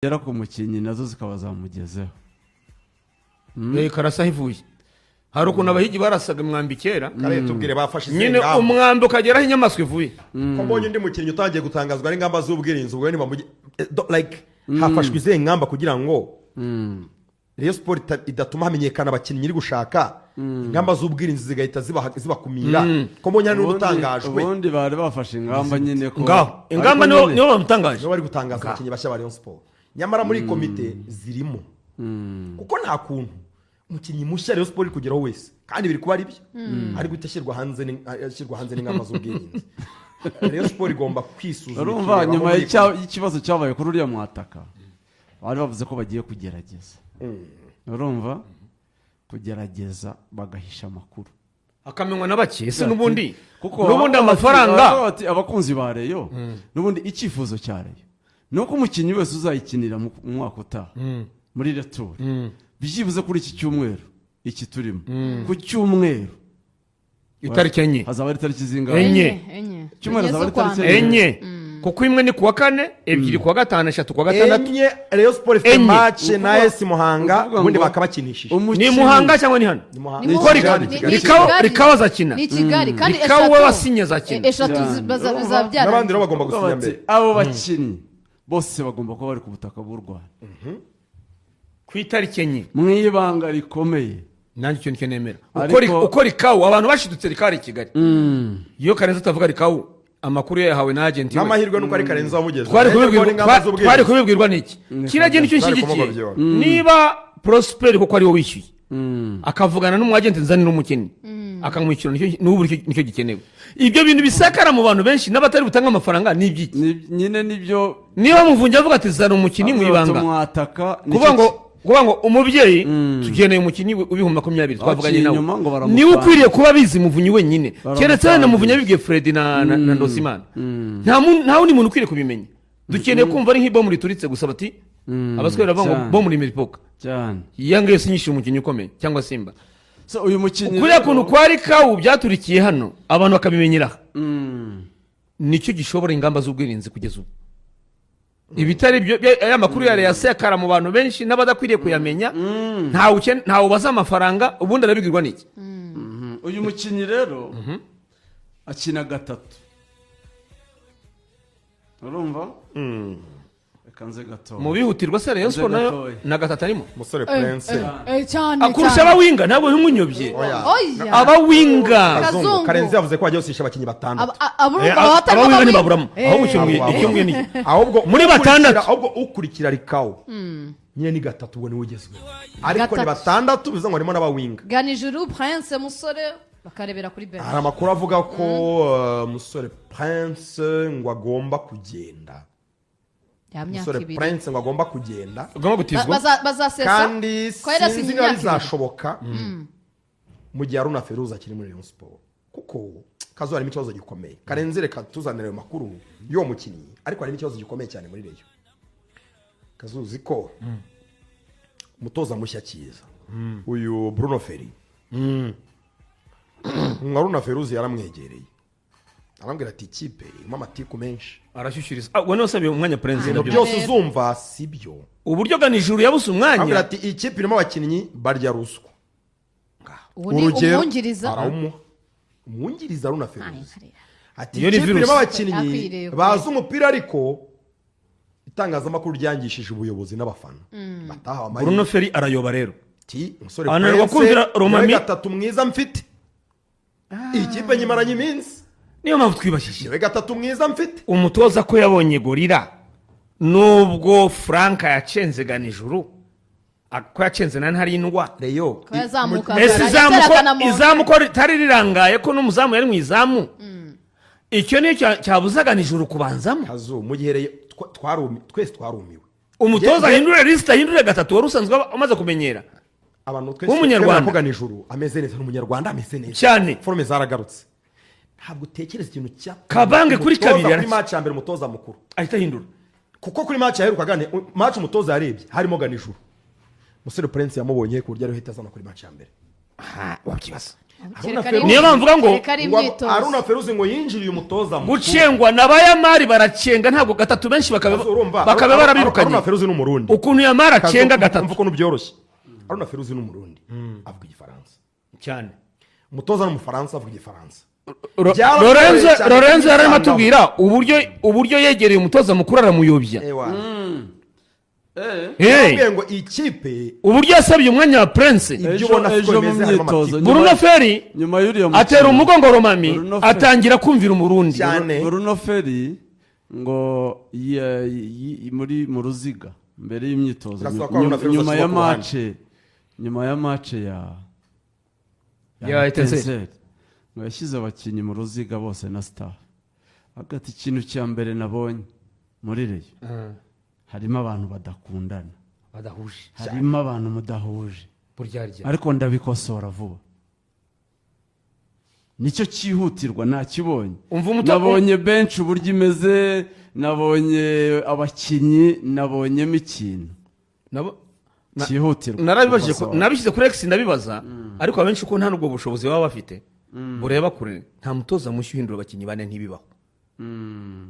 Zigera ku mukinnyi nazo zikaba zamugezeho. Karasa aho ivuye, hari ukuntu abahigi barasaga umwambi kera. Kare tubwire, bafashe izihe Nyine ngamba? umwambi ukageraho inyamaswa ivuye. Ko mbonye undi mukinnyi utangiye gutangazwa n'ingamba z'ubwirinzi, ubwo like hafashwe izihe ngamba kugira ngo Rayon Sport idatuma hamenyekana abakinnyi iri gushaka, ingamba z'ubwirinzi zigahita zibakumira, ko mbonye hari n'undi utangajwe? Ubundi bari bafashe ingamba nyine ko Ngaho ingamba ariko nibo nyine nibo bamutangaje. Nibo bari gutangaza abakinnyi bashya ba Rayon Sport, nyamara muri komite zirimo, kuko nta kuntu umukinnyi mushya Rayon Sport iri kugeraho wese, kandi biri kuba ari byo, ari guhita ashyirwa hanze n'ingamba z'ubwirinzi. Rayon Sport igomba kwisuzuma, Urumva, ikirebaho nyuma muri y'ikibazo cyabaye kuri uriya mwataka, bari bavuze ko bagiye kugerageza, urumva, kugerageza bagahisha amakuru. Akamenywa na bake ese n'ubundi Kuko n'ubundi baravuga amafaranga baravuga bati abakunzi ba Rayon, n'ubundi icyifuzo cya Rayon ni uko umukinnyi wese uzayikinira mu mwaka utaha muri retour, byibuze kuri iki cyumweru iki turimo, ku cyumweru Itariki 4. Hazaba ari itariki zingahe? 4. Enye. Cyumweru 4 azaba ari z'ukwa tariki mbere. 4, kuko imwe ni kuwa kane, 2 kuwa gatanu, 3 kuwa gatandatu. 4 Rayon Sport ifite 4. match na AS Muhanga, Ukuvuga ubundi ngo bakabakinishije. Ni Muhanga cyangwa ni hano? Ni Muhanga. Ni Kuko Muhanga. Ni Kigali. Rikawa azakina. Ni Kigali kandi Rikawa eshatu wasinye azakina. Eshatu Cyane. bizaba N'abandi byarangiye. rero bagomba Bavuga gusinya bati, mbere. Abo bakinnyi bose bagomba kuba bari ku butaka bw'u Rwanda Ku itariki 4. mu ibanga rikomeye. Nanjye icyo nicyo nemera. Uko Rikawu abantu bashidutse, Rikawu ari i Kigali. Iyo Karenzi atavuga Rikawu, amakuru yayahawe na agent we. N'amahirwe nuko ari Karenzi wamugeze. Twari kubibwirwa n'ingamba twari z'ubwirinzi. kubibwirwa n'iki kiriya gihe? Nicyo Twari nshyigikiye. kumubabyora. Niba Prosper kuko ariwe wishyuye, akavugana n'umu agent, nzanira umukinnyi, akamwishyura, n'ubu nicyo gikenewe. Ibyo bintu bisakara mu bantu benshi n'abatari butange amafaranga ni iby'iki? Nyine nibyo. Niba Muvunyi avuga ati zana umukinnyi mu ibanga, Tumwataka. kuvuga ngo umubyeyi tugeneye umukinnyi w'20,000, twavuganye Baciye nawe, inyuma ngo baramutanga. Niwe ukwiriye kuba abizi, Muvunyi wenyine. Baramutanga. Keretse wenda Muvunyi abibwiye Fred na Ndosimana. Nta wundi muntu ukwiriye kubimenya. Dukeneye kumva ari nk'ibomu rituritse gusa, bati abasore baravuga ngo bomu rimiripoka. Cyane. Yanga yose inyishyura umukinnyi ukomeye cyangwa Simba. So uyu mukinnyi Kuriya rero- kuntu kwa Rikawu byaturikiye hano, abantu bakabimenyera aha, nicyo gishobora ingamba z'ubwirinzi kugeza ubu. Ibitari byo aya makuru ya yasakara mu bantu benshi n'abadakwiriye kuyamenya. Ntawe ubaza amafaranga, ubundi arabibwirwa n'iki? Uyu mukinnyi rero akina gatatu, urumva, reka nze gatoya. Mu bihutirwa se, Rayon Sport nayo Gatoya. na gatatu arimo. Umusore Prince. Cyane. Akurusha Cyane. abawinga, ntabwo ntimunyobye. Oya. Oya. Abawinga. Kazungu. Kazungu. Karenzi yavuze ko hagiye gusinyisha abakinnyi batandatu. Aburumva abatarimo. Abawinga abawinga. ntibaburamo. Ahubwo icyo icyo mbwiye ni Ahubwo Muri batandatu. Ahubwo ukurikira Rikawo nyine ni gatatu, ubwo niwe ugezweho, ariko ni Gatatu. batandatu, bivuze ngo harimo n'abawinga. Ganijuru Prince, Musore, bakarebera kuri benshi. Hari amakuru avuga ko Musore Prince ngo agomba kugenda. Ya myaka Musore 2. Prince ngo agomba kugenda. Ugomba gutizwa. Bazasesa Kandi ko yari sinzi yasinye niba imyaka 2. bizashoboka mu gihe Haruna Feruza akiri muri Rayon Sport, kuko Kazu harimo ikibazo gikomeye. Karenzi, reka tuzanire ayo makuru y'uwo mukinnyi, ariko harimo ikibazo gikomeye cyane muri Rayon. Kazuzi ko umutoza mushya cyiza uyu Bruno Ferry, Haruna Feruzi yaramwegereye, arambwira ati ikipe irimo amatiku menshi. Arashyushyiriza. Ah, ubwo niwe wasabiye umwanya Prince. Ibintu Nabyo. byose uzumva si byo. Uburyo Ganijuru yabuze Arambwira umwanya. ati ikipe irimo abakinnyi barya ruswa. Ubu ni umwungiriza. Arawumuha, umwungiriza Haruna Feruzi. Ay, Ati Iyo ni ikipe virus. irimo abakinnyi Akwiriye bazi umupira, ariko itangazamakuru ryangishije ubuyobozi n'abafana batahawe Bruno amahirwe. Ferry arayoba rero. Ati umusore Ananirwa Prince kumvira Romami. niwe gatatu mwiza mfite, iyi kipe nyimaranye iminsi. Niyo mpamvu twibashije. Niwe gatatu mwiza mfite. Umutoza ko yabonye Gorira, nubwo Frank yacenze Ganijuru, ko yacenze na Ntarindwa. Reyo Ko yazamukaga, Ese izamu ko yateraga na Monte. izamu ko ritari rirangaye, ko n'umuzamu yari mu izamu, icyo niyo cyabuza Ganijuru kubanzamo? Kazu, mu gihe Rayon twese twarumiwe. Umutoza ahindure lisite, ahindure gatatu wari usanzwe umaze kumenyera. Abantu twese W'umunyarwanda. twemera ko Ganijuru ameze neza, ni umunyarwanda, ameze neza Cyane. Forme zaragarutse. Ntabwo utekereza ikintu cya Kabange kuri Umutoza kabiri kuri match ya mbere, umutoza mukuru ahita ahindura. Kuko kuri match yaherukaga, match umutoza yarebye harimo Ganijuru, Musore Prince yamubonye ku buryo ariho ahita azana kuri match ya mbere. Aha, wabyibaza. Kereka ari- Niyo mpamvu mvuga ngo- kereka ari Ngo imyitozo. Aruna Feruzi ngo yinjiriye umutoza mukuru. Gucengwa na bayamari baracenga, ntabwo gatatu benshi bakaba Urumva, bakaba barabirukanye. Aruna Feruzi ni Umurundi. Ukuntu Yamari acenga gatatu. Umva ukuntu byoroshye. Aruna Feruzi ni Umurundi, avuga Igifaransa. Cyane. Umutoza ni Umufaransa, avuga Igifaransa. Byaba Lorenzo bigoye cyane Lorenzo yararimo kubisangamo. atubwira uburyo yegereye umutoza mukuru aramuyobya. Ewa. Hey, Yababwiye ngo ikipe uburyo yasabye umwanya wa Prince. Ibyo Ejo ubona siko ejo mu bimeze, harimo myitozo amatiku. Bruno Ferry nyuma y'uriya mukino, atera umugongo Romami, Bruno Ferry. atangira kumvira Umurundi. Cyane. Bruno Ferry ngo muri mu ruziga mbere y'imyitozo, Birasaba ko Haruna Feruzi nyuma ya ashyirwa ku ruhande. match, nyuma ya match ya Ya Etincelle. Etincelle, ngo yashyize abakinnyi mu ruziga bose na staff, hagati ikintu cya mbere nabonye muri Rayon harimo abantu badakundana, badahuje, harimo abantu mudahuje, buryarya. Ariko ndabikosora vuba, nicyo cyihutirwa nakibonye. Umva Nabonye benshi uburyo imeze, nabonye abakinnyi, nabonyemo ikintu cyihutirwa Narabibajije gukosora. Nabishyize kuri X ndabibaza, ariko abenshi ko nta n'ubwo bushobozi baba bafite bureba kure. Nta mutoza mushya uhindura abakinnyi bane, ntibibaho.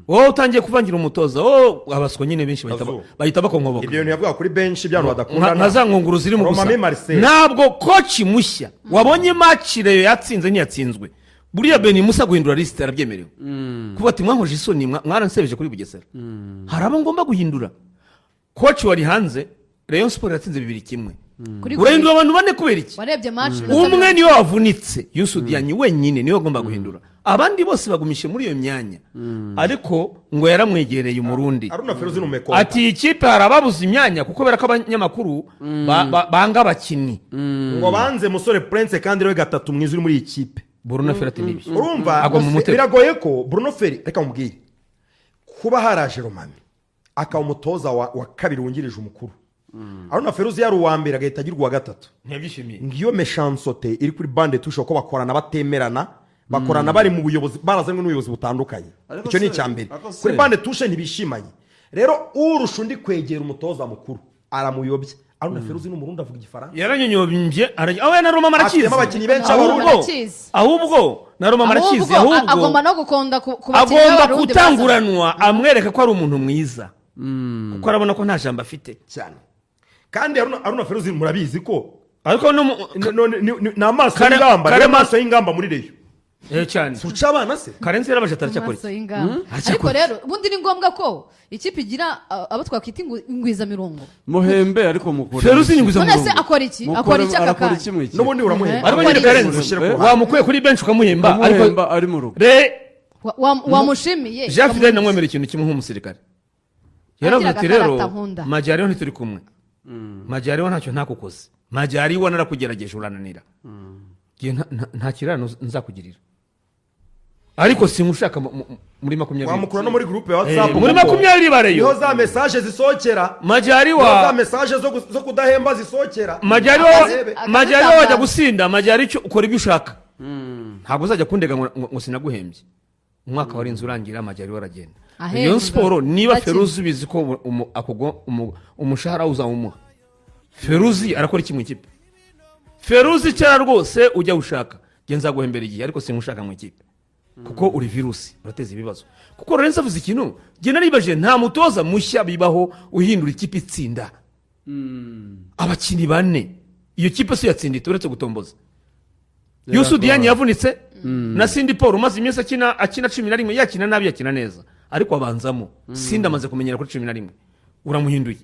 Wowe utangiye kuvangira umutoza, wowe abaswa nyine benshi bahita Kazu. bahita bakonkoboka. Ibyo bintu yavuga kuri benshi by'abantu badakundana. Nka za nkunguru ziri mu gusa. Romami Marcel. Ntabwo coach mushya wabonye match Rayon yatsinze ntiyatsinzwe, buriya Beni Musa guhindura liste arabyemerewe, kuba ati mwankoje isoni, mwaransebeje kuri Bugesera, hari abo ngomba guhindura. Coach wari hanze, Rayon Sport yatsinze 2-1, Kuri urahindura abantu bane kubera iki? Warebye match? Umwe niwe wavunitse, Yusudiyanyi wenyine niwe agomba guhindura, abandi bose bagumishe muri iyo myanya. Ariko ngo yaramwegereye Umurundi, Aruna Feruzi ni umumekonta. ati iyi kipe hari ababuze imyanya kuko kubera ko abanyamakuru banga abakinnyi. Ngo banze musore Prince kandi ariwe gatatu mwiza uri muri iyi kipe. Bruno Ferry ati nibyo. Urumva, Agwa mu mutego. biragoye ko Bruno Ferry, reka mubwire, kuba haraje Romami akaba umutoza wa kabiri wungirije umukuru, Aruna Feruzi yari uwa mbere agahita agirwa uwa gatatu, Ntiyabyishimiye. Ngiyo méchanceté iri kuri banc de touche, ko bakorana batemerana, bakorana bari mu buyobozi, barazanywe n'ubuyobozi butandukanye. Ariko Icyo ni se- icya mbere. Ariko se- Kuri banc de touche ntibishimanye. Rero urusha undi kwegera umutoza mukuru aramuyobya. Aruna Feruzi ni Umurundi, avuga Igifaransa. Yaranyonyombye, aho na Roma arakizi. Afitemo abakinnyi benshi Ahubwo- b'Abarundi. Arakizi. Ahubwo na Roma arakizi. Ahubwo Ahubwo agomba no gukonda ku bakinnyi agomba b'Abarundi. gutanguranwa amwereka ko ari umuntu mwiza, kuko arabona ko nta jambo afite. Cyane. Kandi Aruna Feruzi murabizi ko Ariko no ni amaso y'ingamba, ni amaso y'ingamba muri Rayon. Eh, cyane. Suca abana se. Karenzi yarabaje ati aracyakora Amaso iki? y'ingamba. Aracyakora Ariko iki? rero ubundi ni ngombwa ko ikipe igira abo twakwita ingwizamirongo. Muhembe ariko mukure. Feruzi ni None se ingwizamirongo. akora iki? Akora iki aka Arakora kanya? iki mu ikipe? N'ubundi uramuhemba. Ariko nyine Akora iki? Karenzi Ushyire ku ruhande. wamukuye kuri benshi ukamuhemba, ariko Umuhemba ari mu rugo. re Wamushimiye. Jean Fidele namwemerera ikintu kimwe nk'umusirikare, yaravuze ati rero Agakarata nkunda. Majyariho ntituri kumwe, Majyariho ntacyo ntakukoze, Majyariho narakugerageje urananira. Ngiye nta kirarano nzakugirira, ariko singushaka muri 20. Wamukura no muri groupe ya WhatsApp, Muri kuko 20 bareyo. niho za message zisohokera, Majyariwa niho za message zo kudahemba zisohokera. Majyariwa Akazi- Majyariwa wajya akazi. gusinda, Majyari icyo ukora ibyo ushaka, ntabwo uzajya kundega ngo sinaguhembye. Umwaka warinze urangira, Majyariwa aragenda. Ahembwa. Rayon Sport niba Bakina. Feruzi ubizi ko umushahara uzawumuha, Feruzi arakora iki mu ikipe? Feruzi cyara rwose ujya ushaka njye nzaguhembera igihe, ariko singushaka mu ikipe kuko uri virusi, urateza ibibazo. Kuko Lorenzo avuze ikintu njye naribaje: nta mutoza mushya bibaho uhindura ikipe itsinda abakinnyi bane. Iyo kipe si yatsinda ite uretse gutomboza? Yusu Diane yavunitse na Sindi Paul umaze iminsi akina 11, yakina nabi, yakina neza, ariko abanzamo. Sindi amaze kumenyera kuri 11, uramuhinduye,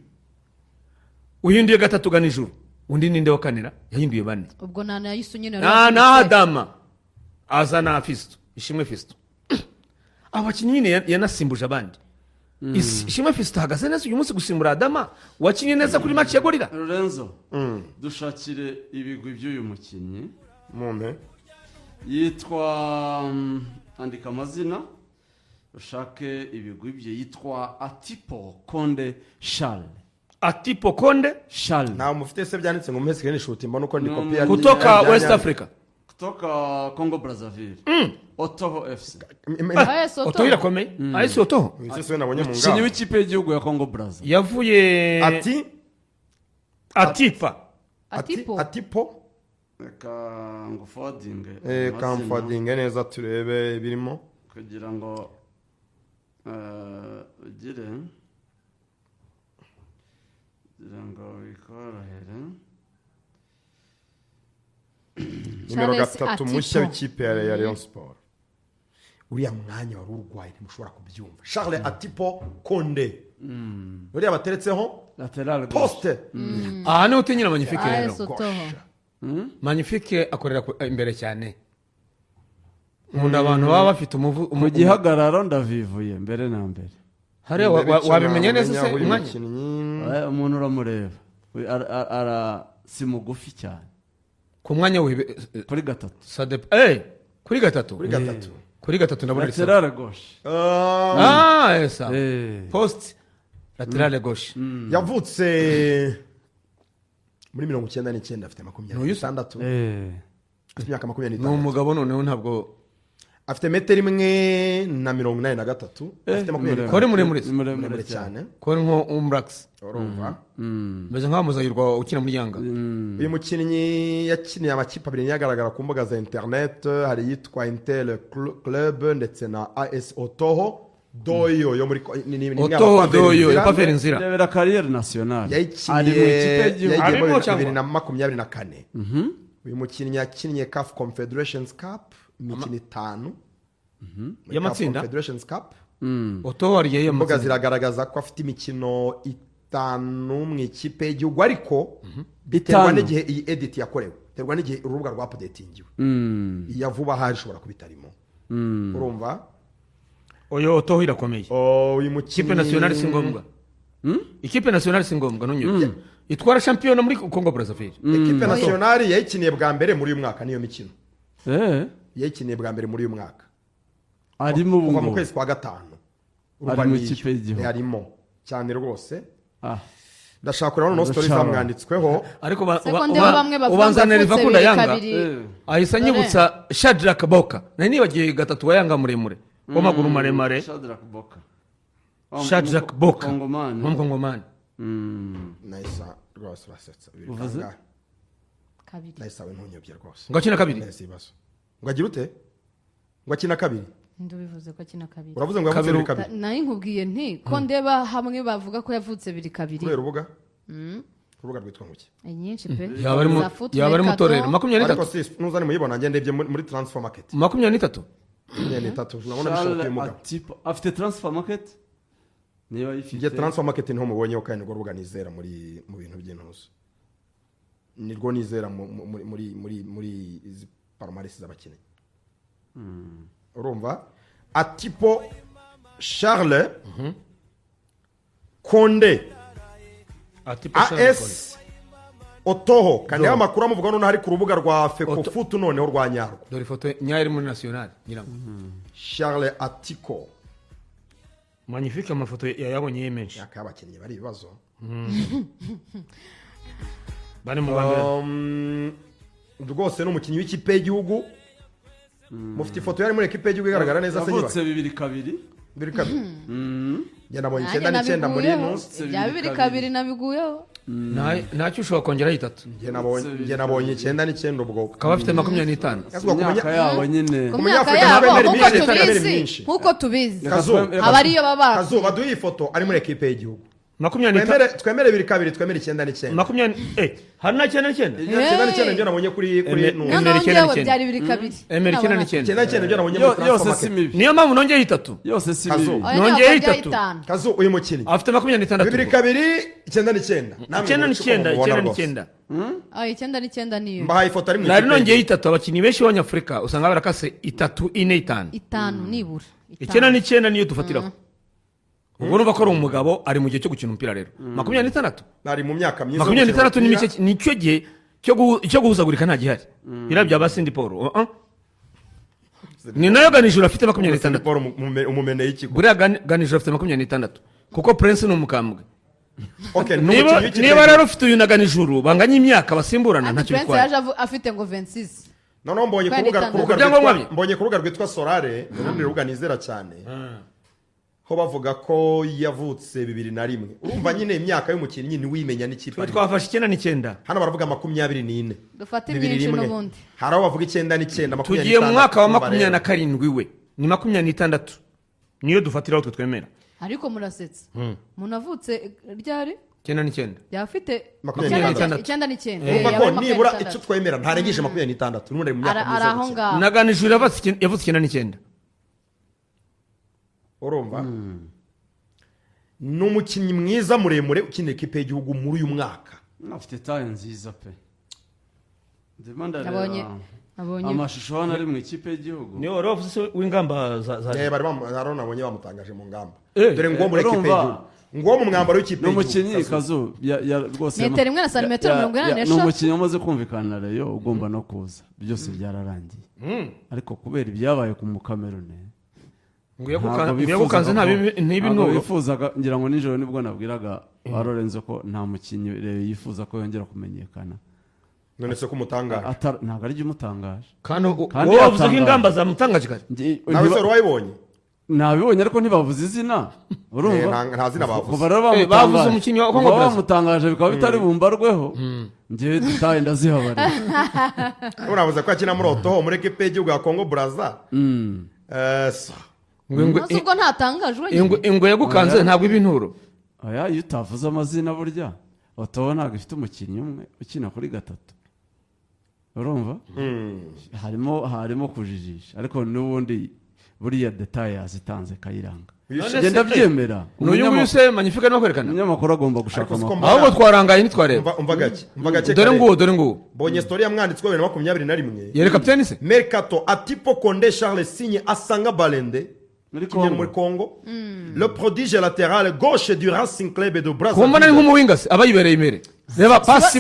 uhinduye gatatu gana ijuru, undi ninde wa kanera? Yahinduye bane. Ubwo nta na Yusu nyine na wari na wavunitse. Adama azana Fisito, Ishimwe Fisito. Abakinnyi nyine yanasimbuje abandi. Ishimwe Fisito ahagaze neza uyu munsi gusimbura Adama wakinnye neza kuri match ya Gorilla. Lorenzo, dushakire ibigwi by'uyu mukinnyi. Mumpe. Yitwa andika amazina ushake ibigwi bye. Yitwa Atipo Konde Charles. Atipo Konde. Charles. Ntawe mufite se byanditse ngo mpe screenshot mbone uko ndi No, kopi ya Kutoka West Africa. Kutoka Congo Brazzaville, Otoho FC. Ah, Soto. Otoho irakomeye, AS Otoho. Ese nabonye mu Umukinnyi ngamba. w'ikipe y'igihugu ya Congo Brazza. Yavuye Ati Atipa. Ati Atipo. Atipo. Reka nguforwardinge amazina Kamforwardinge neza turebe ibirimo. Kugira ngo ugire kugira ngo bikorohere. Nimero Charles 3 Atipo. mushya w'ikipe ya Rayon Sport. Uriya mwanya wari urwaye, ntimushobora kubyumva. Charles Atipo Konde, uriya bateretseho lateral gauche. poste. Aha niho utinyira Magnifique rero. AS Otoho. Magnifique akorera imbere cyane. Nkunda abantu baba bafite umuvu Mu gihagararo ndavivuye mbere na mbere. Hariya wabimenye neza se uyu umwanya? mukinnyi. Umuntu uramureba. Si mugufi cyane. Ku mwanya we Kuri 3. Sadep kuri 3. Kuri 3. Kuri 3 ndabona ari sawa. Lateral gauche. Ah, Ah, esa poste latéral gauche. Yavutse muri 99, afite makumyabiri N'uyu se? n'itandatu. Afite imyaka makumyabiri Ni n'itandatu. umugabo noneho, ntabwo Afite metero 1.83, afite 22. Kori muremure se? Ni muremure Muremure cyane. cyane. Ko nko umurax. Urumva. Meze nk'aho muzayirwa ukina muri Yanga. Uyu mukinnyi yakiniye amakipe abiri niyo agaragara ku mbuga za internet. Hari iyitwa Intel Club ndetse na AS Otoho Doyo yo muri ni imwe Otoho y'abapaveri Doyo nzira. ya Paveri Nzira. Rebera carrière nationale. Yayikiniye Ari mu ikipe y'igihugu. yayigiyemo Arimo cyangwa? 2024. Uyu mukinnyi yakinnye CAF Confederations Cup imikino itanu. Muri Y'amatsinda? CAF Confederations Cup. Otoho hariya Imbuga y'amatsinda. ziragaragaza ko afite imikino 5 mu ikipe y'igihugu, ariko biterwa 5. n'igihe iyi edit yakorewe, biterwa n'igihe urubuga rwa updatingiwe. Iya vuba aha ishobora kuba itarimo, urumva. Oyo Otoho irakomeye. Oh, uyu mukinnyi Ikipe nationale si ngombwa, ikipe nationale si ngombwa, ntunyure itwara shampiyona muri Congo Brazzaville. Ekipe nationale yayikiniye bwa mbere muri uyu mwaka, niyo mikino yayikiniye bwa mbere muri uyu mwaka. Arimo ubu Kuva mu ngubu. kwezi kwa gatanu. Ari mu ikipe y'igihugu. Arimo cyane rwose. Ah. Ndashaka kureba noneho story Ndashaka. zamwanditsweho. Ariko Sekonde bamwe bavuga ubanza ngo Neriva yavutse akunda bibiri Yanga. kabiri. Ahise anyibutsa Shadrack Boka, nari nibagiwe 3 wa Yanga, muremure w'amaguru maremare. Shadrack Boka. Shadrack Boka. Kongomani. W'umukongomani. Nahise rwose urasetsa. Bibiri Uvuze? kangahe? Kabiri. Nahise we, ntunyobye rwose. Ngo akina 2. Nahise ibibazo ngo agire ute, ngo akina 2. Ndubivuze ko akina 2. Uravuze ngo yavutse Kabiri. 2002. Nari nkubwiye nti ko ndeba hamwe bavuga ko yavutse 2002. Kubera urubuga, urubuga rwitwa nguki? Ni nyinshi pe. Yaba ari Za foot yaba ari mercato. muto rero, makumyabiri Ariko n'itatu. si nuza nimuyibona, njye ndebye muri transfer market. 23. 23, urabona bishoboka Charles uyu mugabo. Atipo afite transfer market niba ayifite. Njye transfer market niho mubonyeho, kandi nirwo rubuga nizera muri mu bintu by'intuzo, nirwo nizera muri izi palmarès z'abakinnyi. Urumva, Atipo Charles Konde, AS Otoho, kandi ayo makuru amuvuga noneho ari ku rubuga rwa Fecofoot, noneho rwa nyarwo. Dore ifoto nyayo iri muri nationale ngira ngo. Charles Atiko. Magnifique amafoto yayabonye ye menshi. Imyaka y'abakinnyi bari ibibazo. Bari mu Rwanda. Rwose ni umukinnyi w'ikipe y'igihugu. Mufite ifoto yari muri ekipe y'igihugu igaragara neza se? Yavutse Niba 2002. 2002, njye nabonye Nanjye 99 muri nabiguyeho. nusi. Ibya 2002 nabiguyeho. Ntacyo ushobora kongeraho 3. Njye nabonye 99 ubwo. Akaba afite 25. Kazuba Imyaka yabo nyine. Ku myaka Umunyafurika yabo ntabwo nk'uko yemera tubizi myinshi. Nk'uko tubizi Kazuba. aba ariyo baba. Kazuba, duhe iyi foto ari muri ekipe y'igihugu. 25. Twemere 2002, twemere 99. Makumyabiri hari na 99. 99 nibyo nabonye kuri Eme- nusi. Noneho Emera icyenda njyewe n'icyenda. byari 2002. Emera 99. 99 nibyo nabonye muri Yose transfer si market. mibi. Niyo mpamvu nongeye 3. Yose si Kazuba. mibi. Oya, Nongeyeho niyo 3. 5. Kazu, uyu mukinnyi Afite 26. 2002, 99. Namwe Icyenda muce uko n'icyenda. mubibona Icyenda rwose. n'icyenda. Oya, 99 niyo. Mbahaye ifoto ari mu Nari ikipe nongeye y'igihugu. 3. Abakinnyi benshi b'abanyafurika usanga barakase 3, 4, 5. 5 nibura. 5. 99 niyo dufatiraho. Ubwo urumva ko ari umugabo, ari mu gihe cyo gukina umupira rero, 26. Ari mu myaka myiza yo Makumyabiri gukina n'itandatu ni umupira. mike, nicyo gihe cyo guhuzagurika, nta gihari biriya bya basindi Paul. Ni nayo Ganijuru afite 26. Paul umumeneye ikigo. Buriya Ganijuru afite 26 kuko Prince ni umukambwe. Okay, ni Niba umukinnyi w'ikipe niba rero ufite uyu na Ganijuru banganya imyaka, basimburana, Ati ntacyo Prince bitwaye. yaje afite ngo 26. Noneho mbonye ku Kandi rubuga ku rubuga Ibyangombwa rwitwa bye. mbonye ku rubuga rwitwa Sorare, urundi rubuga nizera cyane. Ho bavuga ko yavutse 2001. Urumva nyine imyaka y'umukinnyi ntiwimenya n'ikipe Twe arimo. twafashe 99. Hano baravuga 24. Dufate Bibiri myinshi rimwe. n'ubundi. Hari aho bavuga 99, Tugiye mu 26. mwaka wa Urumva 27, we ni 26, niyo dufatiraho twe twemera. Ariko murasetsa, umuntu avutse ryari? 99. Yaba afite 26. 99. Urumva Yaba ko ari nibura 26. icyo twemera, ntarengeje 26, n'ubundi ari mu myaka Ari myiza yo aho gukina. ngaho. Na Ganijuru yavutse 99. Urumva ni umukinnyi mwiza muremure ukinira ikipe y'igihugu muri uyu mwaka. Afite taille nziza pe, ndimo Nabonye ndareba nabonye amashusho hano ari mu ikipe y'igihugu. Niyo wari wavuze se w'ingamba za Bari hari nabonye bamutangaje mu ngamba. Dore nguwo muri ekipe Urumva? y'igihugu, nguwo mu mwambaro w'ikipe Ni umukinnyi y'igihugu. Kazu rwose Metero imwe na santimetero 84. Ni umukinnyi wamaze kumvikana na Rayon, ugomba no kuza, byose byararangiye, ariko kubera ibyabaye ku Mukamerune Ngo ntabwo yagukanze bifuzaga nta ntabwo ntabwo bifuzaga. Ngira ngo nijoro nibwo nabwiraga ba Lorenzo ko nta mukinnyi Rayon yifuza ko yongera kumenyekana. None se ko umutangaje? Ntabwo ari umutangaje. Kandi Kandi wowe wavuze ko yatangaje. ingamba zamutangaje kare. Nawe se wari wayibonye? Nabibonye, ariko ntibavuze izina, urumva? Nta zina bavuze. Kuva rero Bavuze bamutangaje umukinnyi wa Congo kuva Brazza. bamutangaje bikaba bitari bumbarweho, njyewe dutaye ndazihabarira. Urabuze ko akina muri Otoho, muri ekipe y'igihugu ya Congo Brazza. Ngo ingwe Umunsi ubwo ntatangajwe nyine. Ingwe yagukanze ntabwo iba inturo. Oya, iyo utavuze amazina, burya Otoho ntabwo ifite umukinnyi umwe ukina kuri gatatu, urumva harimo kujijisha, ariko n'ubundi buriya détails yazitanze Kayiranga. None se- Genda byemera. Ni uyu nguyu se Magnifique arimo kwerekana? Umunyamakuru agomba gushaka Ariko siko amakuru. Ahubwo twarangaye ntitwareba. Umva gake, umva gake. Dore Kare. nguwo, dore nguwo. Mbonye story yamwanditswe 2021. Yere kapiteni se. Mercato, Atipo Condé Charles signe à Sanga Balende Muri qui vient Congo. muri Congo, le prodige latéral gauche du Racing Club de Kumbona ari Brazzaville. nk'umuwinga se, aba yibereye imbere, reba pasi.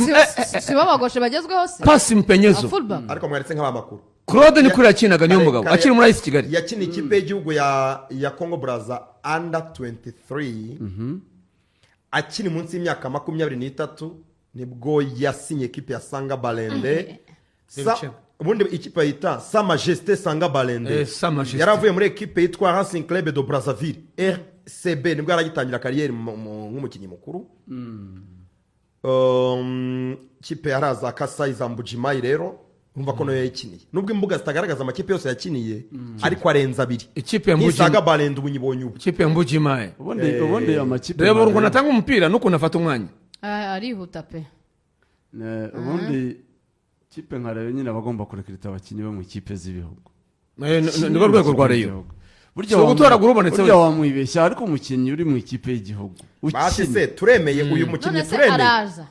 Si bo abagoshe bagezweho se? Pasi mpenyezo. Fullback. Ariko mwaretse nk'abamakuru. Claude ni kuri yakinaga, niyo mugabo akiri muri AS Kigali. Yakina ikipe y'igihugu ya Congo Brazza under 23, akiri munsi y'imyaka 23 nibwo yasinye ekipe ya Sanga Balende. Ubundi ikipe yita Sa Majesté Sanga Balende. Sa Majesté. Yari avuye muri ekipe yitwa Racing Club de Brazzaville, RCB, nibwo yaragitangira carrière nk'umukinnyi mukuru. Ikipe yaraza Kasayi za Mbujimayi. Rero urumva ko nayo yayikiniye, nubwo imbuga zitagaragaza amakipe yose yakiniye, ariko arenza abiri. Ikipe ya Mbuji Ntisaga Balende ubu nyibonye ubu. Ikipe ya Mbujimayi. Ubundi amakipe Reba ukuntu atanga umupira n'ukuntu afata umwanya. Ah, arihuta pe. Ubundi kipe nka Rayon nyine abagomba kurecruta abakinnyi bo mu ikipe z'ibihugu. Nirwo rwego rwa Rayon. Burya Si ugutoragura ubonetse burya wese. wamwibeshya, ariko umukinnyi uri mu ikipe y'igihugu Basi ukina se turemeye uyu mukinnyi? None se Turemeye. araza?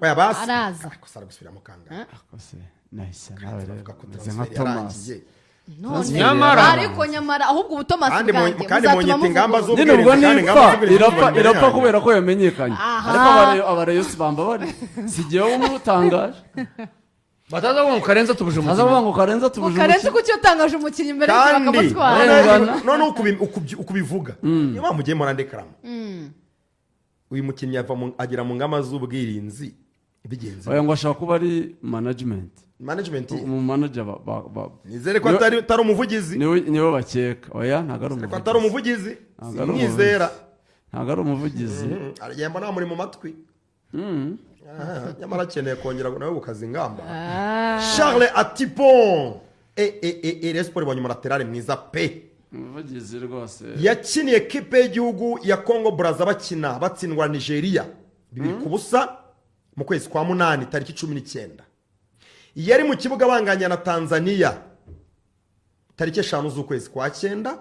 Oya basi. Araza. Ariko se aragusubiramo kangahe? Ako se nahise nawe rero Turavuga ko umeze nka transfer Thomas. yarangiye. None Nyamara- ariko nyamara ahubwo ubu Thomas Kandi bwanjye kandi muzatuma munyita ingamba muvugurura. Nyine ubwo z'ubwirinzi, kandi nipfa ingamba z'ubwirinzi irapfa zibari imbere irapfa yanyu. kubera ko yamenyekanye. Aha. Ariko abareyo si bamba bari si jyewe umutangaje. Bataza ngo Karenza tubuje Aza umukinnyi. avuga ngo Karenza tubuje Karenzi umukinnyi. kuki yatangaje umukinnyi imbere y'uko Kandi bakamutwara? Arengana. none ukubivuga, niyo mpamvu ugiye murandekarama uyu mukinnyi agera mu ngamba z'ubwirinzi bigenze. Oya, ngo ashaka kuba ari management. Management. Umu manager Nizere ko atari umuvugizi. Niwe bakeka. Oya, ntabwo ari Ko atari umuvugizi. umuvugizi. Ntabwo ari Simwizera. Ntabwo ari umuvugizi. Aragenda namuri mu matwi. Aha, nyamara akeneye kongera nawe gukaza ingamba. Charles Atipon, e e e e Rayon Sport ibonye umulatéral mwiza pe. Umuvugizi rwose. Yakiniye ekipe y'igihugu ya Congo Brazza, bakina batsindwa Nigeria 2-0 mu kwezi kwa munani tariki 19. Yari mu kibuga banganya na Tanzania tariki 5 z'ukwezi kwa cyenda.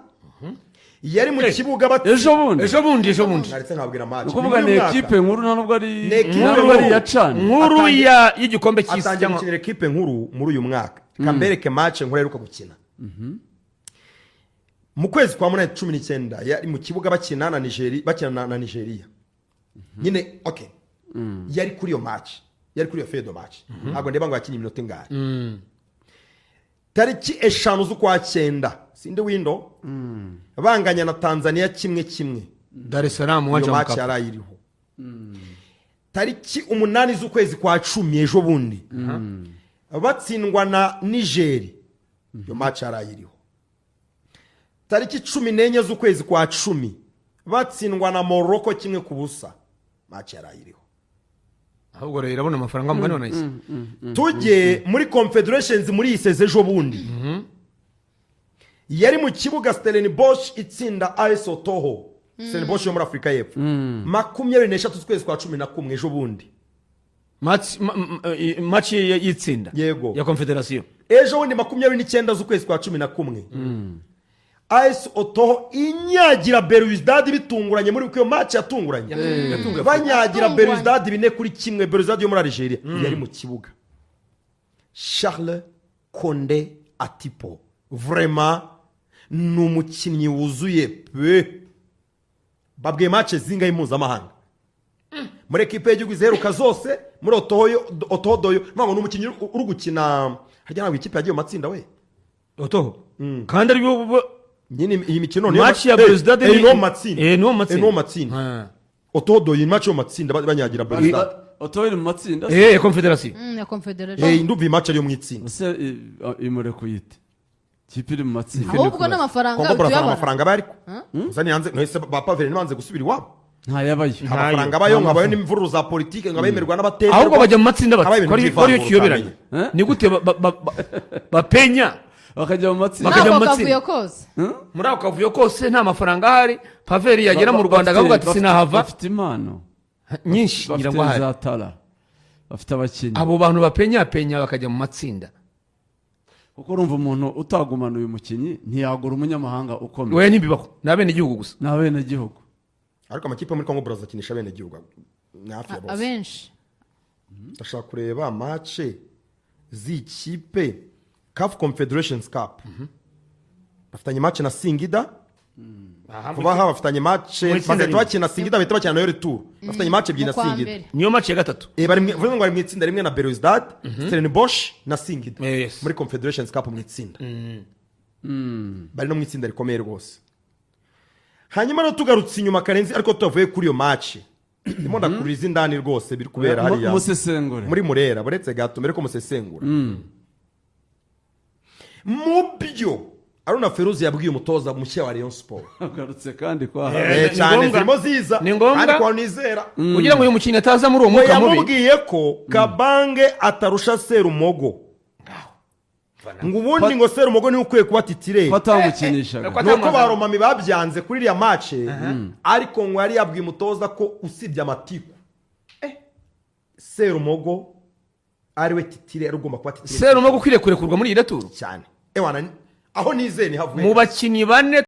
Yari mu kibuga Ejo bundi. Ejo bundi, ejo bundi. Naretse nkabwira match. Ni ukuvuga ni ekipe nkuru, nta nubwo ari Ni ekipe nta nubwo ari nkuru. iya cani. Nkuru y'igikombe cy'isi Atangiye cyangwa gukinira ekipe nkuru muri uyu mwaka. Reka mbereke match nkuru aheruka gukina mu kwezi kwa munani 19. Yari mu kibuga bakina na Nigeria, bakina na Nigeria nyine. Okay, yari kuri iyo match, yari kuri iyo fedo match. Ntabwo ndeba ngo yakinnye iminota ingahe. Tariki 5 z'ukwa cyenda, sindi windo, banganya na Tanzania 1-1. Dar es Salaam Iyo uwanja wa match Mkapa. yari ayiriho. Tariki 8 z'ukwezi kwa cumi, ejo bundi, batsindwa na Nigeri, iyo match yari ayiriho. Tariki 14 z'ukwezi kwa cumi. Batsindwa na Morocco 1-0, match yari ayiriho. Ahubwo rero irabona amafaranga, mugani wa nahise. Tujye muri Confederations. Muri iyi saison, ejo bundi yari mu kibuga, Stellenbosch itsinda AS Otoho. Stellenbosch yo muri Afurika y'Epfo, 23 z'ukwezi kwa 11, ejo bundi. Match y'itsinda. Yego. Ya Confederation. Ejo bundi, 29 z'ukwezi kwa 11, AS Otoho inyagira Belouizdad bitunguranye, muri kuko iyo match yatunguranye. Yatunguye. Banyagira Yatunguranye. Belouizdad 4-1, Belouizdad yo muri Algeria. Yari mu kibuga Charles Konde Atipo. Vraiment ni umukinnyi wuzuye pe. Babwiye match zingahe mpuzamahanga muri ekipe y'igihugu iziheruka zose, muri Otoho d'Oyo. Ngo ni umukinnyi uri gukina harya, ntabwo ikipe yagiye mu matsinda we. Otoho kandi ari bo. Nyine iyi mikino niyo Match ya Belouizdad ni mu matsinda. Ni mu matsinda. Ni mu matsinda. Otoho d'Oyo, iyi match yo mu matsinda banyagira Belouizdad. Otoho iri mu matsinda se? Ya Confederation. Ya Confederation. Ndumva iyi match ariyo mu itsinda. Ese imurekuye ite kipe iri mu matsinda? Ahubwo n'amafaranga Kongo Brazzaville, tuyabara. amafaranga aba ariko uzani hanze ntese ba Paveri ntibanze gusubira iwabo. Ntayabayo. Nta mafaranga abayo, nkabayo n'imvururu za politike, ngo abemerwa n'abatemerwa. Ahubwo bajya mu matsinda Habaye bati ibintu ko ariyo by'ivangura kiyoberanye. utamenya. Ni gute bapenya bakajya mu matsinda? Bakajya mu Ntabwo matsinda. kavuyo kose. Muri ako kavuyo kose nta mafaranga ahari, Paveri yagera mu Rwanda akavuga ati sinahava. Bafite impano Nyinshi ngira bafite ngo ahari. za tara, bafite abakinnyi. Abo bantu bapenyapenya bakajya mu matsinda. Kuko urumva umuntu utagumana uyu mukinnyi ntiyagura umunyamahanga ukomeye. We, ntibibaho, ni abenegihugu gusa. Ni abenegihugu. Ariko amakipe muri Congo Brazza akinisha abenegihugu ni hafi ya bose. Abenshi. Ndashaka kureba match z'ikipe CAF Confederations Cup. Bafitanye match na Singida vuba aha, bafitanye match. Mu itsinda Bagahita rimwe. bakina Singida, bahita bakina nayo retour. Bafitanye match ebyiri Mu na kwa Singida. mbere. Niyo match ya gatatu. Bari ngo bari mu itsinda rimwe na Belouizdad, Stellenbosch na Singida. Yes. Muri Confederations Cup mu itsinda, bari no mu itsinda rikomeye rwose. Hanyuma rero tugarutse inyuma, Karenzi, ariko tutavuye kuri iyo match, ndimo ndakurira indani rwose biri kubera hariya Musesengure. muri Murera. Buretse gato mbere ko musesengura, mu byo Aruna Feruzi yabwiye umutoza mushya wa Rayon Sport. Agarutse kandi kwa Ni Cyane. ngombwa. Zirimo ziza. Ni ngombwa. Kandi kwa nizera Kugira ngo uyu mukinnyi ataza muri uwo we mwuka mubi. Yamubwiye ko Kabange atarusha Serumogo, ngo ubundi ngo Serumogo niwe ukwiye kuba titulaire. Ko atamukinishaga. Ko Nuko ba Romami babyanze kuri iriya match, ariko ngo yari yabwiye umutoza ko usibye amatiku, Serumogo ariwe titulaire, ugomba kuba titulaire. Serumogo ukwiriye kurekurwa muri iyi retour. Cyane, ewana, aho nizeye ni havuye. Mu bakinnyi bane.